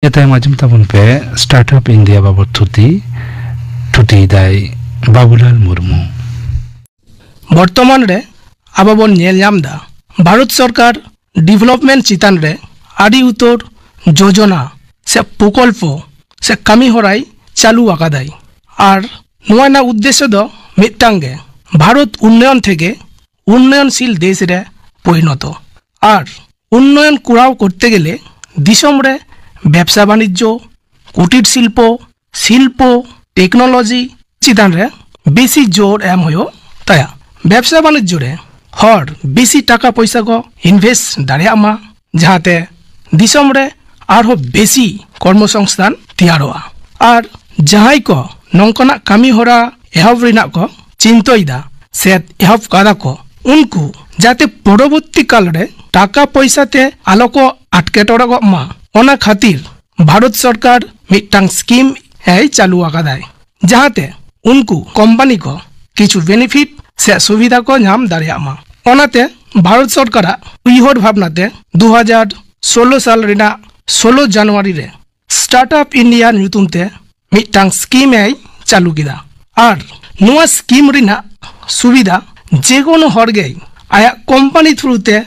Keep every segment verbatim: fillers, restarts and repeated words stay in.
ᱱᱤᱭᱟᱹ ᱛᱟᱭᱚᱢ ᱟᱸᱡᱚᱢ ᱛᱟᱵᱚᱱ ᱯᱮ ᱥᱴᱟᱨᱴ ᱟᱯ ᱤᱱᱰᱤᱭᱟ ᱵᱟᱵᱚᱫ ᱛᱷᱩᱛᱤ᱾ ᱛᱷᱩᱛᱤᱭᱮᱫᱟᱭ ᱵᱟᱵᱩᱞᱟᱞ ᱢᱩᱨᱢᱩ᱾ ᱵᱚᱨᱛᱚᱢᱟᱱ ᱨᱮ ᱟᱵᱚ ᱵᱚᱱ ᱧᱮᱞ ᱧᱟᱢ ᱮᱫᱟ, ᱵᱷᱟᱨᱚᱛ ᱥᱚᱨᱠᱟᱨ ᱰᱮᱵᱷᱞᱚᱯᱢᱮᱱᱴ ᱪᱮᱛᱟᱱ ᱨᱮ ᱟᱹᱰᱤ ᱩᱛᱟᱹᱨ ᱡᱳᱡᱚᱱᱟ ᱥᱮ ᱯᱨᱚᱠᱚᱞᱯᱚ ᱥᱮ ᱠᱟᱹᱢᱤ ᱦᱚᱨᱟᱭ ᱪᱟᱹᱞᱩ ᱟᱠᱟᱫᱟᱭ᱾ ᱟᱨ ᱱᱚᱣᱟ ᱨᱮᱱᱟᱜ ᱩᱫᱽᱫᱮᱥᱥᱚ ᱫᱚ ᱢᱤᱫᱴᱟᱝ ᱜᱮ, ᱵᱷᱟᱨᱚᱛ ᱩᱱᱱᱚᱭᱚᱱ ᱛᱷᱮᱠᱮ ᱩᱱᱱᱚᱭᱚᱱᱥᱤᱞ ᱫᱮᱥ ᱨᱮ ᱯᱚᱨᱤᱱᱚᱛᱚ᱾ ᱟᱨ ᱩᱱᱱᱚᱭᱚᱱ ᱠᱚᱨᱟᱣ ᱠᱚᱨᱛᱮ ᱜᱮᱞᱮ ᱫᱤᱥᱚᱢ ᱨᱮ ᱵᱮᱵᱽᱥᱟ ᱵᱟᱱᱤᱡᱽᱡᱚ, ᱠᱩᱴᱤᱨ ᱥᱤᱞᱯᱚ, ᱥᱤᱞᱯᱚ, ᱴᱮᱠᱱᱳᱞᱚᱡᱤ ᱪᱮᱛᱟᱱ ᱨᱮ ᱵᱮᱥᱤ ᱡᱳᱨ ᱮᱢ ᱦᱩᱭᱩᱜ ᱛᱟᱭᱟ᱾ ᱵᱮᱵᱽᱥᱟ ᱵᱟᱱᱤᱡᱽᱡᱚ ᱨᱮ ᱦᱚᱲ ᱵᱮᱥᱤ ᱴᱟᱠᱟ ᱯᱚᱭᱥᱟ ᱠᱚ ᱤᱱᱵᱷᱮᱥᱴ ᱫᱟᱲᱮᱭᱟᱜ ᱢᱟ, ᱡᱟᱦᱟᱸᱛᱮ ᱫᱤᱥᱚᱢ ᱨᱮ ᱟᱨᱦᱚᱸ ᱵᱮᱥᱤ ᱠᱚᱨᱢᱚᱥᱚᱝᱥᱛᱷᱟᱱ ᱛᱮᱭᱟᱨᱚᱜᱼᱟ᱾ ᱟᱨ ᱡᱟᱦᱟᱸᱭ ᱠᱚ ᱱᱚᱝᱠᱟᱱᱟᱜ ᱠᱟᱹᱢᱤ ᱦᱚᱨᱟ ᱮᱦᱚᱵ ᱨᱮᱱᱟᱜ ᱠᱚ ᱪᱤᱱᱛᱟᱹᱭᱮᱫᱟ ᱥᱮ ᱮᱦᱚᱵ ᱠᱟᱫᱟ ᱠᱚ, ᱩᱱᱠᱩ ᱡᱟᱛᱮ ᱯᱚᱨᱚᱵᱚᱨᱛᱤ ᱠᱟᱞ ᱨᱮ ᱴᱟᱠᱟ ᱯᱚᱭᱥᱟ ᱛᱮ ᱟᱞᱚ ᱠᱚ ᱟᱴᱠᱮᱴᱚᱲᱮᱜᱚᱜ ᱢᱟ, ᱚᱱᱟ ᱠᱷᱟᱹᱛᱤᱨ ᱵᱷᱟᱨᱚᱛ ᱥᱚᱨᱠᱟᱨ ᱢᱤᱫᱴᱟᱝ ᱥᱠᱤᱢ ᱮᱭ ᱪᱟᱹᱞᱩ ᱟᱠᱟᱫᱟᱭ, ᱡᱟᱦᱟᱸᱛᱮ ᱩᱱᱠᱩ ᱠᱳᱢᱯᱟᱱᱤ ᱠᱚ ᱠᱤᱪᱷᱩ ᱵᱮᱱᱤᱯᱷᱤᱴ ᱥᱮ ᱥᱩᱵᱤᱫᱷᱟ ᱠᱚ ᱧᱟᱢ ᱫᱟᱲᱮᱭᱟᱜ ᱢᱟ᱾ ᱚᱱᱟᱛᱮ ᱵᱷᱟᱨᱚᱛ ᱥᱚᱨᱠᱟᱨᱟᱜ ᱩᱭᱦᱟᱹᱨ ᱵᱷᱟᱵᱽᱱᱟ ᱛᱮ ᱫᱩ ᱦᱟᱡᱟᱨ ᱥᱳᱞᱞᱳ ᱥᱟᱞ ᱨᱮᱱᱟᱜ ᱥᱳᱞᱞᱳ ᱡᱟᱱᱩᱣᱟᱨᱤ ᱨᱮ ᱥᱴᱟᱨᱴ ᱟᱯ ᱤᱱᱰᱤᱭᱟ ᱧᱩᱛᱩᱢ ᱛᱮ ᱢᱤᱫᱴᱟᱝ ᱥᱠᱤᱢ ᱮᱭ ᱪᱟᱹᱞᱩ ᱠᱮᱫᱟ᱾ ᱟᱨ ᱱᱚᱣᱟ ᱥᱠᱤᱢ ᱨᱮᱱᱟᱜ ᱥᱩᱵᱤᱫᱷᱟ ᱡᱮᱠᱳᱱᱳ ᱦᱚᱲ ᱜᱮ ᱟᱭᱟᱜ ᱠᱳᱢᱯᱟᱱᱤ ᱛᱷᱨᱩ ᱛᱮ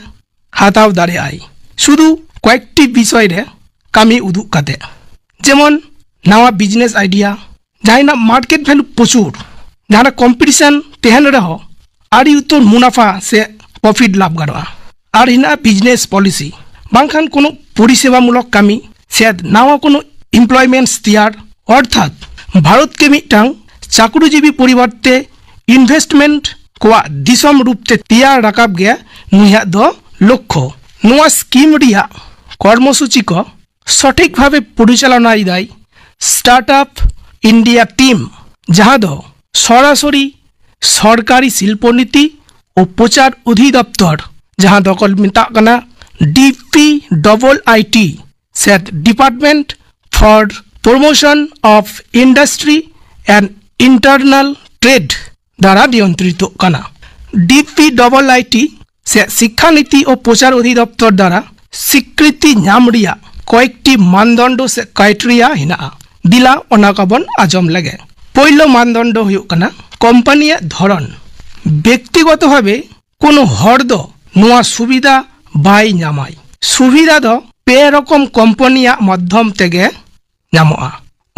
ᱦᱟᱛᱟᱣ ᱫᱟᱲᱮᱭᱟᱜᱼᱟᱭ, ᱥᱩᱫᱷᱩ ᱠᱚᱭᱮᱠᱴᱤ ᱵᱤᱥᱚᱭ ᱨᱮ ᱠᱟᱹᱢᱤ ᱩᱫᱩᱜ ᱠᱟᱛᱮ᱾ ᱡᱮᱢᱚᱱ ᱱᱟᱣᱟ ᱵᱤᱡᱽᱱᱮᱥ ᱟᱭᱰᱤᱭᱟ, ᱡᱟᱦᱟᱸᱭ ᱨᱮᱱᱟᱜ ᱢᱟᱨᱠᱮᱴ ᱵᱷᱮᱞᱩ ᱯᱨᱚᱪᱩᱨ, ᱡᱟᱦᱟᱸ ᱨᱮ ᱠᱚᱢᱯᱤᱴᱤᱥᱚᱱ ᱛᱟᱦᱮᱱ ᱨᱮᱦᱚᱸ ᱟᱹᱰᱤ ᱩᱛᱟᱹᱨ ᱢᱩᱱᱟᱯᱷᱟ ᱥᱮ ᱯᱨᱚᱯᱷᱤᱴ ᱞᱟᱵᱷ ᱜᱟᱱᱚᱜᱼᱟ᱾ ᱟᱨ ᱦᱮᱱᱟᱜᱼᱟ ᱵᱤᱡᱽᱱᱮᱥ ᱯᱚᱞᱤᱥᱤ, ᱵᱟᱝᱠᱷᱟᱱ ᱠᱳᱱᱳ ᱯᱚᱨᱤᱥᱮᱵᱟᱢᱩᱞᱚᱠ ᱠᱟᱹᱢᱤ ᱥᱮ ᱱᱟᱣᱟ ᱠᱳᱱᱳ ᱮᱢᱯᱞᱚᱭᱢᱮᱱᱴᱥ ᱛᱮᱭᱟᱨ, ᱚᱨᱛᱷᱟᱛ ᱵᱷᱟᱨᱚᱛ ᱜᱮ ᱢᱤᱫᱴᱟᱝ ᱪᱟᱹᱠᱨᱤᱡᱤᱵᱤ ᱯᱚᱨᱤᱵᱚᱨᱛᱮ ᱤᱱᱵᱷᱮᱥᱴᱢᱮᱱᱴ ᱠᱚᱣᱟᱜ ᱫᱤᱥᱚᱢ ᱨᱩᱯ ᱛᱮ ᱛᱮᱭᱟᱨ ᱨᱟᱠᱟᱵ ᱜᱮ ᱱᱩᱭᱟᱜ ᱫᱚ ᱞᱚᱠᱠᱷᱚ᱾ ᱱᱚᱣᱟ ᱥᱠᱤᱢ ᱨᱮᱭᱟᱜ ᱠᱚᱨᱢᱚᱥᱩᱪᱤ ᱠᱚ ᱥᱚᱴᱷᱤᱠ ᱵᱷᱟᱵᱮ ᱯᱚᱨᱤᱪᱟᱞᱚᱱᱟ ᱮᱫᱟᱭ ᱥᱴᱟᱨᱴ ᱟᱯ ᱤᱱᱰᱤᱭᱟ ᱴᱤᱢ, ᱡᱟᱦᱟᱸ ᱫᱚ ᱥᱚᱨᱟᱥᱚᱨᱤ ᱥᱚᱨᱠᱟᱨᱤ ᱥᱤᱞᱯᱚ ᱱᱤᱛᱤ ᱳ ᱯᱨᱚᱪᱟᱨ ᱚᱫᱷᱤᱫᱚᱯᱛᱚᱨ, ᱡᱟᱦᱟᱸ ᱫᱚᱠᱚ ᱢᱮᱛᱟᱜ ᱠᱟᱱᱟ D P double I T ᱥᱮ Department for Promotion of Industry and Internal Trade ᱫᱟᱨᱟ ᱱᱤᱭᱚᱱᱛᱨᱤᱛᱚᱜ ᱠᱟᱱᱟ᱾ D P double I T ᱥᱮ ᱥᱤᱠᱠᱷᱟ ᱱᱤᱛᱤ ᱳ ᱯᱨᱚᱪᱟᱨ ᱚᱫᱷᱤᱫᱚᱯᱛᱚᱨ ᱫᱟᱨᱟ ᱥᱤᱠᱨᱤᱛᱤ ᱧᱟᱢ ᱨᱮᱭᱟᱜ ᱠᱚᱭᱮᱠᱴᱤ ᱢᱟᱱᱫᱚᱱᱰᱚ ᱥᱮ ᱠᱨᱟᱭᱴᱮᱨᱤᱭᱟ ᱦᱮᱱᱟᱜᱼᱟ᱾ ᱫᱤᱞᱟ ᱚᱱᱟ ᱠᱚᱵᱚᱱ ᱟᱸᱡᱚᱢ ᱞᱮᱜᱮ᱾ ᱯᱳᱭᱞᱳ ᱢᱟᱱᱫᱚᱱᱰᱚ ᱦᱩᱭᱩᱜ ᱠᱟᱱᱟ ᱠᱳᱢᱯᱟᱱᱤᱭᱟᱜ ᱫᱷᱚᱨᱚᱱ᱾ ᱵᱮᱠᱛᱤᱜᱚᱛᱚ ᱵᱷᱟᱵᱮ ᱠᱳᱱᱳ ᱦᱚᱲ ᱫᱚ ᱱᱚᱣᱟ ᱥᱩᱵᱤᱫᱷᱟ ᱵᱟᱭ ᱧᱟᱢᱟᱭ᱾ ᱥᱩᱵᱤᱫᱷᱟ ᱫᱚ ᱯᱮ ᱨᱚᱠᱚᱢ ᱠᱳᱢᱯᱟᱱᱤᱭᱟᱜ ᱢᱟᱫᱽᱫᱷᱚᱢ ᱛᱮᱜᱮ ᱧᱟᱢᱚᱜᱼᱟ᱾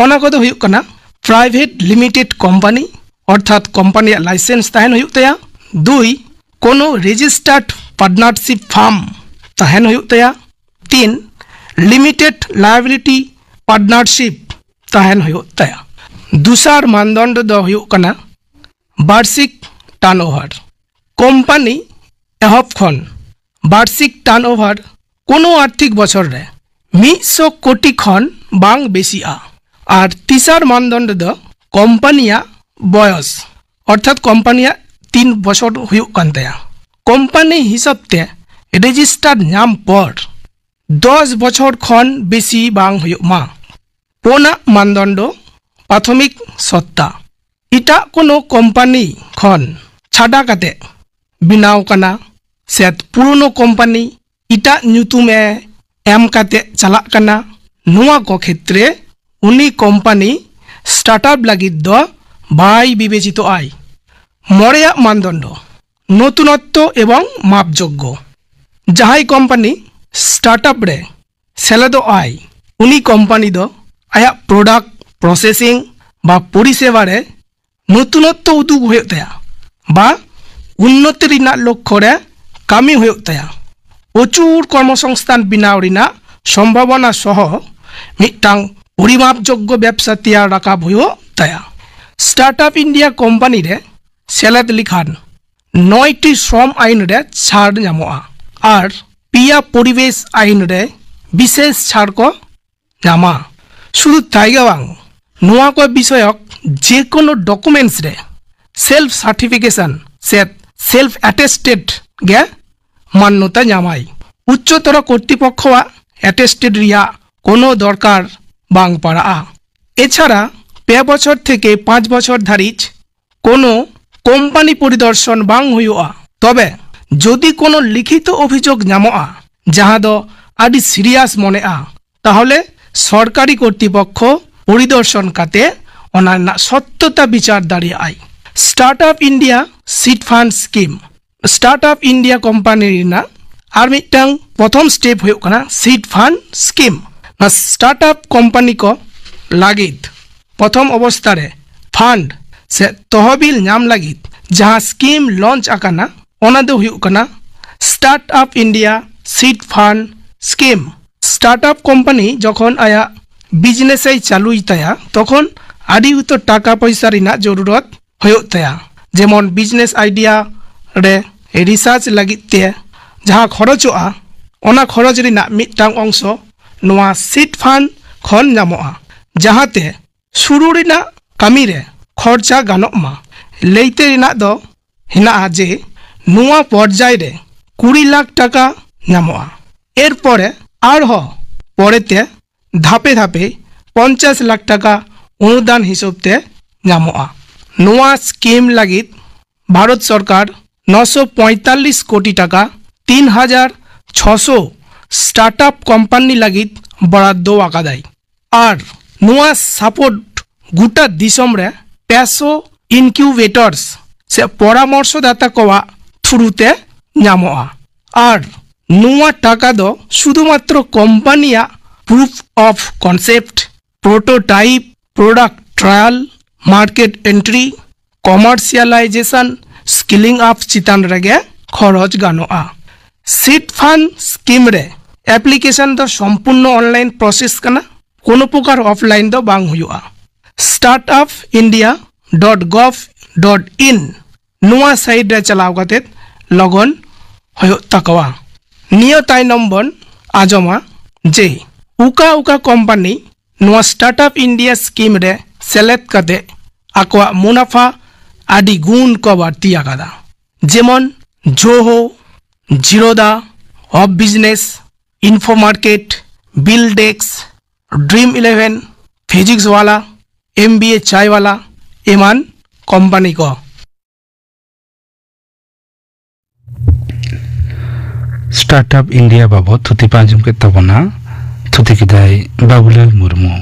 ᱚᱱᱟ ᱠᱚᱫᱚ ᱦᱩᱭᱩᱜ ᱠᱟᱱᱟ private limited company, ᱚᱨᱛᱷᱟᱛ ᱠᱳᱢᱯᱟᱱᱤᱭᱟᱜ ᱞᱟᱭᱥᱮᱱᱥ ᱛᱟᱦᱮᱱ ᱦᱩᱭᱩᱜ ᱛᱟᱭᱟ᱾ ᱫᱩᱭ, ᱠᱳᱱᱳ registered partnership firm ᱛᱟᱦᱮᱱ ᱦᱩᱭᱩᱜ ᱛᱟᱭᱟ᱾ ᱛᱤᱱ, limited liability partnership ᱛᱟᱦᱮᱱ ᱦᱩᱭᱩᱜ ᱛᱟᱭᱟ᱾ ᱫᱚᱥᱟᱨ ᱢᱟᱱᱫᱚᱱᱰᱚ ᱫᱚ ᱦᱩᱭᱩᱜ ᱠᱟᱱᱟ ᱵᱟᱨᱥᱤᱠ ᱴᱟᱨᱱᱳᱵᱷᱟᱨ᱾ ᱠᱳᱢᱯᱟᱱᱤ ᱮᱦᱚᱵ ᱠᱷᱚᱱ ᱵᱟᱨᱥᱤᱠ ᱴᱟᱨᱱᱳᱵᱷᱟᱨ ᱠᱳᱱᱳ ᱟᱨᱛᱷᱤᱠ ᱵᱚᱪᱷᱚᱨ ᱨᱮ ᱢᱤᱫ ᱥᱚ ᱠᱳᱴᱤ ᱠᱷᱚᱱ ᱵᱟᱝ ᱵᱮᱥᱤᱜᱼᱟ᱾ ᱟᱨ ᱛᱮᱥᱟᱨ ᱢᱟᱱᱫᱚᱱᱰᱚ ᱫᱚ ᱠᱳᱢᱯᱟᱱᱤᱭᱟᱜ ᱵᱚᱭᱚᱥ, ᱚᱨᱛᱷᱟᱛ ᱠᱳᱢᱯᱟᱱᱤᱭᱟᱜ ᱛᱤᱱ ᱵᱚᱪᱷᱚᱨ ᱦᱩᱭᱩᱜ ᱠᱟᱱ ᱛᱟᱭᱟ᱾ ᱠᱳᱢᱯᱟᱱᱤ ᱦᱤᱥᱟᱹᱵ ᱛᱮ ᱨᱮᱡᱤᱥᱴᱟᱨ ᱧᱟᱢ ᱯᱚᱨ ᱫᱚᱥ ᱵᱚᱪᱷᱚᱨ ᱠᱷᱚᱱ ᱵᱮᱥᱤ ᱵᱟᱝ ᱦᱩᱭᱩᱜ ᱢᱟ᱾ ᱯᱳᱱᱟᱜ ᱢᱟᱱᱫᱚᱱᱰᱚ ᱯᱨᱟᱛᱷᱚᱢᱤᱠ ᱥᱚᱛᱛᱟ᱾ ᱮᱴᱟᱜ ᱠᱳᱱᱳ ᱠᱳᱢᱯᱟᱱᱤ ᱠᱷᱚᱱ ᱪᱷᱟᱰᱟ ᱠᱟᱛᱮ ᱵᱮᱱᱟᱣ ᱠᱟᱱᱟ ᱥᱮ ᱯᱩᱨᱳᱱᱳ ᱠᱳᱢᱯᱟᱱᱤ ᱮᱴᱟᱜ ᱧᱩᱛᱩᱢ ᱮ ᱮᱢ ᱠᱟᱛᱮ ᱪᱟᱞᱟᱜ ᱠᱟᱱᱟ, ᱱᱚᱣᱟ ᱠᱚ ᱠᱷᱮᱛᱨᱮ ᱩᱱᱤ ᱠᱳᱢᱯᱟᱱᱤ ᱥᱴᱟᱨᱴᱟᱯ ᱞᱟᱹᱜᱤᱫ ᱫᱚ ᱵᱟᱭ ᱵᱤᱵᱮᱪᱤᱛᱚᱜ ᱟᱭ᱾ ᱢᱚᱬᱮᱭᱟᱜ ᱢᱟᱱᱫᱚᱱᱰᱚ, ᱱᱚᱛᱩᱱᱚᱛᱛᱚ ᱮᱵᱚᱝ ᱢᱟᱯᱡᱳᱜᱽᱜᱚ᱾ ᱡᱟᱦᱟᱸᱭ ᱠᱳᱢᱯᱟᱱᱤ ᱥᱴᱟᱨᱴᱟᱯ ᱨᱮ ᱥᱮᱞᱮᱫᱚᱜ ᱟᱭ, ᱩᱱᱤ ᱠᱳᱢᱯᱟᱱᱤ ᱫᱚ ᱟᱭᱟᱜ ᱯᱨᱚᱰᱟᱠᱴ, ᱯᱨᱚᱥᱮᱥᱤᱝ ᱵᱟ ᱯᱚᱨᱤᱥᱮᱵᱟ ᱨᱮ ᱱᱚᱛᱩᱱᱚᱛᱛᱚ ᱩᱫᱩᱜ ᱦᱩᱭᱩᱜ ᱛᱟᱭᱟ ᱵᱟ ᱩᱱᱱᱚᱛᱤ ᱨᱮᱱᱟᱜ ᱞᱚᱠᱠᱷᱚ ᱨᱮ ᱠᱟᱹᱢᱤ ᱦᱩᱭᱩᱜ ᱛᱟᱭᱟ᱾ ᱯᱨᱚᱪᱩᱨ ᱠᱚᱨᱢᱚᱥᱚᱝᱥᱛᱷᱟᱱ ᱵᱮᱱᱟᱣ ᱨᱮᱱᱟᱜ ᱥᱚᱢᱵᱷᱟᱵᱚᱱᱟ ᱥᱚᱦᱚ ᱢᱤᱫᱴᱟᱝ ᱯᱚᱨᱤᱢᱟᱯᱡᱳᱜᱽᱜᱚ ᱵᱮᱵᱥᱟ ᱛᱮᱭᱟᱨ ᱨᱟᱠᱟᱵ ᱦᱩᱭᱩᱜ ᱛᱟᱭᱟ᱾ ᱥᱴᱟᱨᱴᱟᱯ ᱤᱱᱰᱤᱭᱟ ᱠᱳᱢᱯᱟᱱᱤ ᱨᱮ ᱥᱮᱞᱮᱫ ᱞᱮᱠᱷᱟᱱ ᱱᱚᱭᱴᱤ ᱥᱨᱚᱢ ᱟᱭᱤᱱ ᱨᱮ ᱪᱷᱟᱲ ᱧᱟᱢᱚᱜᱼᱟ ᱟᱨ ᱯᱮᱭᱟ ᱯᱚᱨᱤᱵᱮᱥ ᱟᱭᱤᱱ ᱨᱮ ᱵᱤᱥᱮᱥ ᱪᱷᱟᱲ ᱠᱚ ᱧᱟᱢᱟ᱾ ᱥᱩᱫᱷᱩ ᱛᱟᱭ ᱜᱮ ᱵᱟᱝ, ᱱᱚᱣᱟ ᱠᱚ ᱵᱤᱥᱚᱭᱚᱠ ᱡᱮᱠᱳᱱᱳ ᱰᱚᱠᱩᱢᱮᱱᱴᱥ ᱨᱮ ᱥᱮᱞᱯᱷ ᱥᱟᱨᱴᱤᱯᱷᱤᱠᱮᱥᱚᱱ ᱥᱮ ᱥᱮᱞᱯᱷ ᱟᱴᱮᱥᱴᱮᱰ ᱜᱮ ᱢᱟᱱᱱᱚᱛᱟ ᱧᱟᱢᱟᱭ᱾ ᱩᱪᱪᱚᱛᱚᱨ ᱠᱚᱨᱛᱨᱤᱯᱚᱠᱠᱷᱚᱣᱟᱜ ᱟᱴᱮᱥᱴᱮᱰ ᱨᱮᱭᱟᱜ ᱠᱳᱱᱳ ᱫᱚᱨᱠᱟᱨ ᱵᱟᱝ ᱯᱟᱲᱟᱜᱼᱟ᱾ ᱮᱪᱷᱟᱲᱟ ᱯᱮ ᱵᱚᱪᱷᱚᱨ ᱛᱷᱮᱠᱮ ᱯᱟᱸᱪ ᱵᱚᱪᱷᱚᱨ ᱫᱷᱟᱹᱨᱤᱡ ᱠᱳᱱᱳ ᱠᱳᱢᱯᱟᱱᱤ ᱯᱚᱨᱤᱫᱚᱨᱥᱚᱱ ᱵᱟᱝ ᱦᱩᱭᱩᱜᱼᱟ᱾ ᱛᱚᱵᱮ ᱡᱩᱫᱤ ᱠᱳᱱᱳ ᱞᱤᱠᱷᱤᱛᱚ ᱚᱵᱷᱤᱡᱳᱜᱽ ᱧᱟᱢᱚᱜᱼᱟ, ᱡᱟᱦᱟᱸ ᱫᱚ ᱟᱹᱰᱤ ᱥᱤᱨᱤᱭᱟᱥ ᱢᱚᱱᱮᱜᱼᱟ, ᱛᱟᱦᱚᱞᱮ ᱥᱚᱨᱠᱟᱨᱤ ᱠᱚᱨᱛᱨᱤᱯᱚᱠᱠᱷᱚ ᱯᱚᱨᱤᱫᱚᱨᱥᱚᱱ ᱠᱟᱛᱮ ᱚᱱᱟ ᱨᱮᱱᱟᱜ ᱥᱚᱛᱛᱚᱛᱟ ᱵᱤᱪᱟᱨ ᱫᱟᱲᱮᱭᱟᱜᱼᱟᱭ᱾ Startup India Seed Fund Scheme, Startup India Company ᱨᱮᱱᱟᱜ ᱟᱨ ᱢᱤᱫᱴᱟᱝ ᱯᱨᱚᱛᱷᱚᱢ ᱥᱴᱮᱯ ᱦᱩᱭᱩᱜ ᱠᱟᱱᱟ Seed Fund Scheme᱾ ᱱᱚᱣᱟ ᱥᱴᱟᱨᱴ ᱟᱯ ᱠᱳᱢᱯᱟᱱᱤ ᱠᱚ ᱞᱟᱹᱜᱤᱫ ᱯᱨᱚᱛᱷᱚᱢ ᱚᱵᱚᱥᱛᱟ ᱨᱮ ᱯᱷᱟᱱᱰ ᱥᱮ ᱛᱚᱦᱚᱵᱤᱞ ᱧᱟᱢ ᱞᱟᱹᱜᱤᱫ ᱡᱟᱦᱟᱸ ᱥᱠᱤᱢ ᱞᱚᱧᱪ ᱟᱠᱟᱱᱟ, ᱚᱱᱟ ᱫᱚ ᱦᱩᱭᱩᱜ ᱠᱟᱱᱟ Startup India Seed Fund Scheme᱾ Startup company ᱡᱚᱠᱷᱚᱱ ᱟᱭᱟᱜ ᱵᱤᱡᱽᱱᱮᱥ ᱮ ᱪᱟᱹᱞᱩᱭ ᱛᱟᱭᱟ, ᱛᱚᱠᱷᱚᱱ ᱟᱹᱰᱤ ᱩᱛᱟᱹᱨ ᱴᱟᱠᱟ ᱯᱚᱭᱥᱟ ᱨᱮᱱᱟᱜ ᱡᱚᱨᱩᱨᱚᱛ ᱦᱩᱭᱩᱜ ᱛᱟᱭᱟ, ᱡᱮᱢᱚᱱ ᱵᱤᱡᱽᱱᱮᱥ ᱟᱭᱰᱤᱭᱟ ᱨᱮ ᱨᱤᱥᱟᱨᱪ ᱞᱟᱹᱜᱤᱫ ᱛᱮ ᱡᱟᱦᱟᱸ ᱠᱷᱚᱨᱚᱪᱚᱜᱼᱟ, ᱚᱱᱟ ᱠᱷᱚᱨᱚᱪ ᱨᱮᱱᱟᱜ ᱢᱤᱫᱴᱟᱝ ᱚᱝᱥᱚ ᱱᱚᱣᱟ ᱥᱤᱰ ᱯᱷᱟᱱᱰ ᱠᱷᱚᱱ ᱧᱟᱢᱚᱜᱼᱟ, ᱡᱟᱦᱟᱸᱛᱮ ᱥᱩᱨᱩ ᱨᱮᱱᱟᱜ ᱠᱟᱹᱢᱤ ᱨᱮ ᱠᱷᱚᱨᱪᱟ ᱜᱟᱱᱚᱜ ᱢᱟ᱾ ᱞᱟᱹᱭᱛᱮ ᱨᱮᱱᱟᱜ ᱫᱚ ᱦᱮᱱᱟᱜᱼᱟ ᱡᱮ ᱱᱚᱣᱟ ᱯᱚᱨᱡᱟᱭ ᱨᱮ ᱠᱩᱲᱤ ᱞᱟᱠᱷ ᱴᱟᱠᱟ ᱧᱟᱢᱚᱜᱼᱟ᱾ ᱮᱨᱯᱚᱨᱮ ᱟᱨᱦᱚᱸ ᱯᱚᱨᱮᱛᱮ ᱫᱷᱟᱯᱮ ᱫᱷᱟᱯᱮ ᱯᱚᱧᱪᱟᱥ ᱞᱟᱠᱷ ᱴᱟᱠᱟ ᱚᱱᱩᱫᱟᱱ ᱦᱤᱥᱟᱹᱵ ᱛᱮ ᱧᱟᱢᱚᱜᱼᱟ᱾ ᱱᱚᱣᱟ ᱥᱠᱤᱢ ᱞᱟᱹᱜᱤᱫ ᱵᱷᱟᱨᱚᱛ ᱥᱚᱨᱠᱟᱨ ᱱᱚᱥᱚ ᱯᱚᱸᱭᱛᱟᱞᱞᱤᱥ ᱠᱳᱴᱤ ᱴᱟᱠᱟ ᱛᱤᱱ ᱦᱟᱡᱟᱨ ᱪᱷᱚᱥᱚ ᱥᱴᱟᱨᱴ ᱟᱯ ᱠᱳᱢᱯᱟᱱᱤ ᱞᱟᱹᱜᱤᱫ ᱵᱚᱨᱟᱫᱫᱚ ᱟᱠᱟᱫᱟᱭ᱾ ᱟᱨ ᱱᱚᱣᱟ ᱥᱟᱯᱳᱨᱴ ᱜᱚᱴᱟ ᱫᱤᱥᱚᱢ ᱨᱮ ᱯᱮᱥᱚ ᱤᱱᱠᱤᱭᱩᱵᱮᱴᱚᱨᱥ ᱥᱮ ᱯᱚᱨᱟᱢᱚᱨᱥᱚ ᱫᱟᱛᱟ ᱠᱚᱣᱟᱜ ᱛᱷᱨᱩ ᱛᱮ ᱧᱟᱢᱚᱜᱼᱟ᱾ ᱟᱨ ᱱᱚᱣᱟ ᱴᱟᱠᱟ ᱫᱚ ᱥᱩᱫᱷᱩᱢᱟᱛᱨᱚ ᱠᱳᱢᱯᱟᱱᱤᱭᱟᱜ proof of concept, prototype, product trial, market entry, commercialisation, scaling up ᱪᱮᱛᱟᱱ ᱨᱮᱜᱮ ᱠᱷᱚᱨᱚᱪ ᱜᱟᱱᱚᱜᱼᱟ᱾ ᱥᱤᱰ ᱯᱷᱟᱱᱰ ᱥᱠᱤᱢ ᱨᱮ ᱮᱯᱞᱤᱠᱮᱥᱚᱱ ᱫᱚ ᱥᱚᱢᱯᱩᱨᱱᱚ ᱚᱱᱞᱟᱭᱤᱱ ᱯᱨᱚᱥᱮᱥ ᱠᱟᱱᱟ, ᱠᱳᱱᱳ ᱯᱨᱚᱠᱟᱨ ᱚᱯᱷᱞᱟᱭᱤᱱ ᱫᱚ ᱵᱟᱝ ᱦᱩᱭᱩᱜᱼᱟ᱾ Start up India dot gov dot in ᱱᱚᱣᱟ ᱥᱟᱭᱤᱴ ᱨᱮ ᱪᱟᱞᱟᱣ ᱠᱟᱛᱮ ᱞᱚᱜᱚᱱ ᱦᱩᱭᱩᱜ ᱛᱟᱠᱚᱣᱟ᱾ ᱱᱤᱭᱟᱹ ᱛᱟᱭᱱᱚᱢ ᱵᱚᱱ ᱟᱸᱡᱚᱢᱟ ᱡᱮ ᱚᱠᱟ ᱚᱠᱟ ᱠᱳᱢᱯᱟᱱᱤ ᱱᱚᱣᱟ ᱥᱴᱟᱨᱴ ᱟᱯ ᱤᱱᱰᱤᱭᱟ ᱥᱠᱤᱢ ᱨᱮ ᱥᱮᱞᱮᱫ ᱠᱟᱛᱮ ᱟᱠᱚᱣᱟᱜ ᱢᱩᱱᱟᱯᱷᱟ ᱟᱹᱰᱤ ᱜᱩᱱ ᱠᱚ ᱵᱟᱹᱲᱛᱤ ᱟᱠᱟᱫᱟ, ᱡᱮᱢᱚᱱ Zoho, Zerodha, OfBusiness, info market, BillDesk, Dream eleven, Physics Wallah, M B A Chai Wallah ᱮᱢᱟᱱ ᱠᱳᱢᱯᱟᱱᱤ ᱠᱚ᱾ ᱥᱴᱟᱨᱴ ᱟᱯ ᱤᱱᱰᱤᱭᱟ ᱵᱟᱵᱚᱛ ᱛᱷᱩᱛᱤ ᱯᱮ ᱟᱸᱡᱚᱢ ᱠᱮᱫ ᱛᱟᱵᱚᱱᱟ᱾ ᱛᱷᱩᱛᱤ ᱠᱮᱫᱟᱭ ᱵᱟᱹᱵᱩᱞᱟᱞ ᱢᱩᱨᱢᱩ᱾